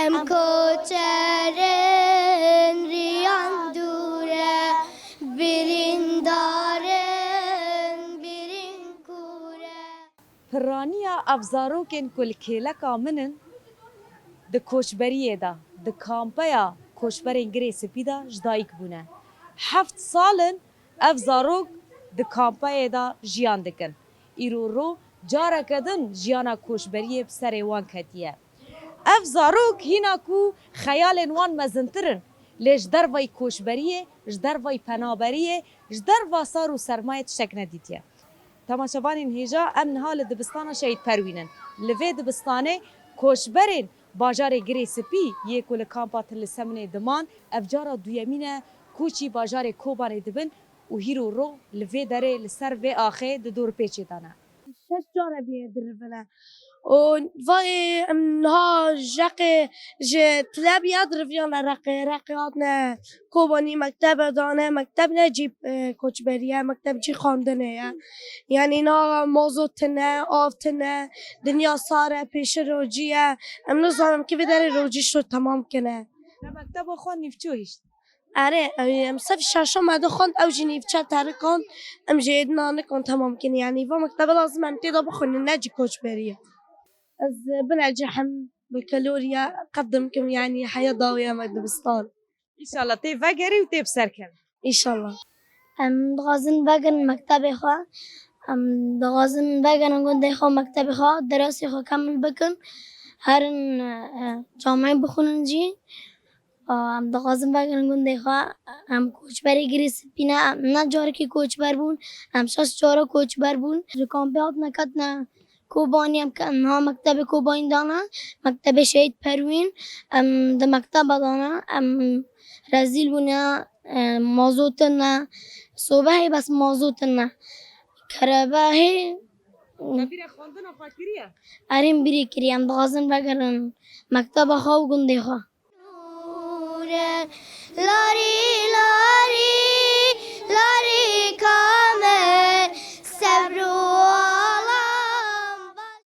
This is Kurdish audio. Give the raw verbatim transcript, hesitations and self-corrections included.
Em koçerin riyan dûre, birîndarin birîn kûre. Piraniya ev zarokên ku li kêleka min in, di koçberiyê de, di kampeya koçberên Girê Spî de ji dayik bûne. Heft sal in ev zarok di kampeyê de jiyan dikin. Îro ro careke din jiyana koçberiyê bi serê wan ketiye. Ev zarok hîna ku xeyalên wan mezintir in, lê ji dervayî koçberiyê, ji dervayî penaberiyê, ji derva sar û sermayê tiştek nedîtiye. Temaşevanên hêja, em niha li dibistana Şehîd Perwîn in. Li vê dibistanê koçberên bajarê Girê Spî yê ku li kampa Til li Seminê diman, ev cara duyemîn e koçî bajarê Kobanê dibin û hîro ro li vê derê li ser vê axê di dorpêçê de ne. Şeş care bûye dirivine. Û vayê em niha jeqê ji Tilebîya diriviyane Reqê. Reqê hatine Kobanî mektebe dane, mekteb ne cî, e, koçberî ye, mekteb cî xwendinê ye. Yanî niha mazot tune, av tune, dinya sar e, pêşî rojî ye. Em nizanim kî vê derê rojî şo temam kine. Te mekteba xwe nîvço hişt? Erê, em sef şeşa me de xwend, ew jî nîvçe terikand, em jê êdina nikan temam kin. Yanî va mektebe lazim em tê de bixwînin, ne cî koçberî ye. Ez binecihim, bi keloriya qedim kim, yanî heya dawî em dibistan. Înşallah tê vegerî û tê bi ser kevî. Înşallah. Em dixwazin vegerin mektebê xwe. Em dixwazin vegerin gundê xwe, mektebê xwe, derasê xwe kemil bikin. Herin, e, cameyê bixwînin jî. Em dixwazin vegerin gundê xwe. Em koçberê Girê Spî ne, em ne carekî koçber bûn. Em şeş cara koçber bûn. Ji kampê hatine ketine Kobanî, em ke-, niha mektebê Kobanî dane, mektebê Şehîd Perwîn. Em di mekteba dane, em rezîl bûne, e, mazot tune. Sobehê bes mazot tune. Kerebehê. Te bîra xwendina xwe kiriye? Erê, em bîrê kiriye. Em dixwazin vegerin mekteba xwe û gundê xwe. Larî